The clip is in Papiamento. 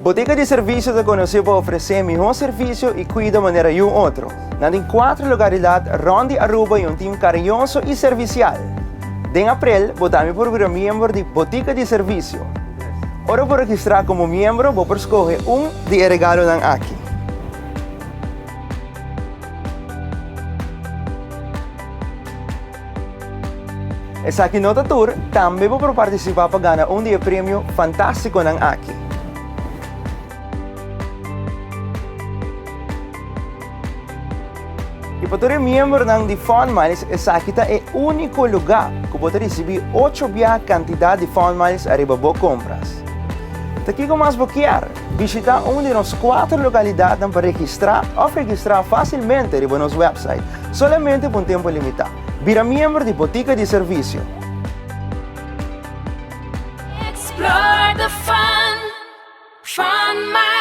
Botica di Servicio ta conoci pa ofrece miho servicio y cuido manera yun otro. Nan tin cuatro localidad rond di Aruba y un team cariñoso y servicial. Den april, bo tambe por bira miembro di Botica di Servicio. Ora bo registra como miembro, bo por scoge un di e regalonan aki. Esaki no ta tur, tambe bo por partisipá pa gana un di e premio fantástikonan aki. I pa tur e miembronan di Fun Miles esaki ta e úniko lugá ku bo ta risibí ocho bia kantidat di Fun Miles ariba bo kompras. Ta kiko mas bo kier? Bishitá un di nos kuater lokalidatnan pa registrá òf registrá fásilmente riba nos wèpsait, solamente pa un tempu limitá. Bira miembro di Botica di Servisio. Explore the fun, Fun Miles.